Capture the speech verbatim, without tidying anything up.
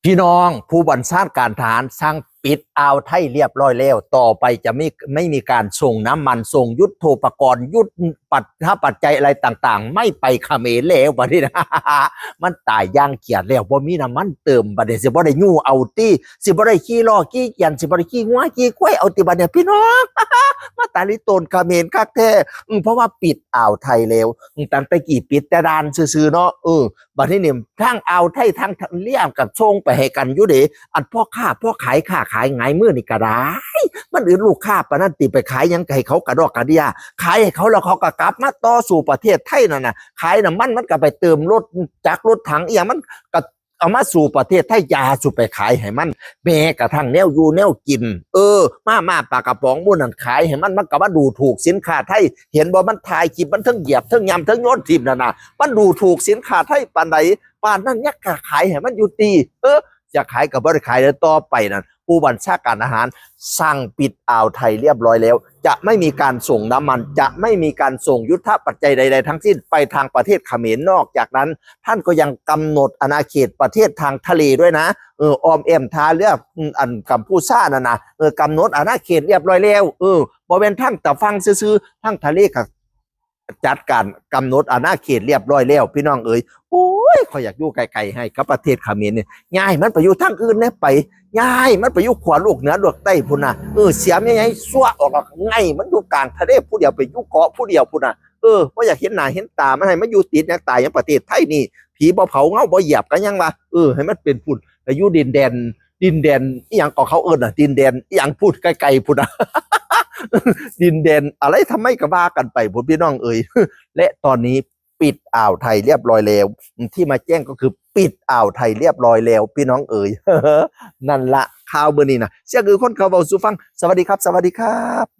พี่น้อง ผู้บัญชาการทหารสั่งปิดอ่าวไทยเรียบร้อยแล้ว ต่อไปจะไม่ไม่มีการส่งน้ำมัน ส่งยุทโธปกรณ์ ยุทธปัจจปัจจัยอะไรต่างๆ ไม่ไปเขมรแล้วบัดนี้นะ มันตายอย่างเขียดแล้ว บ่มีน้ำมันเติมบัดนี้ สิบ่ได้ยูเอาตี้ สิบ่ได้ขี่ล้อขี่เกียน สิบ่ได้ขี่งัวขี่ควายเอาตี้บัดนี้ พี่น้อง มาตายลิโตนเขมรคักแท้ อืม เพราะว่าปิดอ่าวไทยแล้ว อืม ตั้งแต่กี้ปิดแต่ด่านซื่อๆเนาะ เออ บัดนี้นี่ทางอ่าวไทย ทางเลี่ยงกับส่งไปให้กันอยู่เด้ อันพ่อค้าพ่อขาย ค้าขายหงายมือนี่ก็ได้ มันอื่นลูกค้าปานนั้นติ ไปขายหยังให้เขากระดอกกระเดีย ขายให้เขาแล้วเขาก็กลับมาต่อสู่ประเทศไทยนั่นน่ะ ขายน้ำมัน มันก็ไปเติมรถจักรรถถังอีหยัง มันก็เอามาสู่ประเทศไทย อย่าสู่ไปขายให้มัน แม้กระทั่งแนวอยู่แนวกิน เออ มาม่าปลากระป๋องหมู่นั่นขายให้มัน มันก็มาดูถูกสินค้าไทย เห็นบ่ มันถ่ายคลิป มันเทิงเหยียบเทิงยำเทิงโยนถิ่มนั่นน่ะ มันดูถูกสินค้าไทยปานใด ปานนั้นยังกล้าขายให้มันอยู่ตี้ เออ จะขายก็บ่ได้ขายแล้ว ต่อไปนั่น ผู้บัญชาการทหารสั่งปิดอ่าวไทยเรียบร้อยแล้ว จะไม่มีการส่งน้ำมัน จะไม่มีการส่งยุทธปัจจัยใดๆทั้งสิ้นไปทางประเทศเขมร นอกจากนั้น ท่านก็ยังกำหนดอาณาเขตประเทศทางทะเลด้วยนะ เออ อ้อมแอ้มท่าเรือ อืม อันกัมพูชานั่นนะ เออ กำหนดอาณาเขตเรียบร้อยแล้ว เออ บ่แม่นทางตะฝั่งซื่อๆ ทางทะเลก็จัดการกำหนดอาณาเขตเรียบร้อยแล้ว พี่น้องเอ๋ย โอ้ย ข้อยอยากอยู่ไกลๆ ให้กับประเทศเขมรเนี่ย ย้ายมันไปอยู่ทางอื่นแหน่ไป ย้ายมันไปอยู่ขั้วโลกเหนือโลกใต้พุ้นน่ะ เออ เสียมใหญ่ๆ ซั่วออกแล้วก็ไง่มันอยู่กลางทะเลผู้เดียว ไปอยู่เกาะผู้เดียวพุ้นน่ะ เออ บ่อยากเห็นหน้าเห็นตามัน ให้มันอยู่ติดหยังตายหยังประเทศไทยนี่ ผีบ่เผาเงาบ่เหยียบก็ยังว่า เออ ให้มันเป็นพุ้น ไปอยู่ดินแดน ดินแดนอิหยังก็เขาเอิ้นน่ะ ดินแดนอิหยังพุ้นไกลๆพุ้นน่ะ ดินแดนอะไรทำไมก็ว่ากันไปพุ้น พี่น้องเอ๋ย และตอนนี้ปิดอ่าวไทยเรียบร้อยแล้ว ที่มาแจ้งก็คือปิดอ่าวไทยเรียบร้อยแล้ว พี่น้องเอ๋ย นั่นละข่าวมื้อนี้นะ เสียงอือคนเขาเว้าสู่ฟัง สวัสดีครับ สวัสดีครับ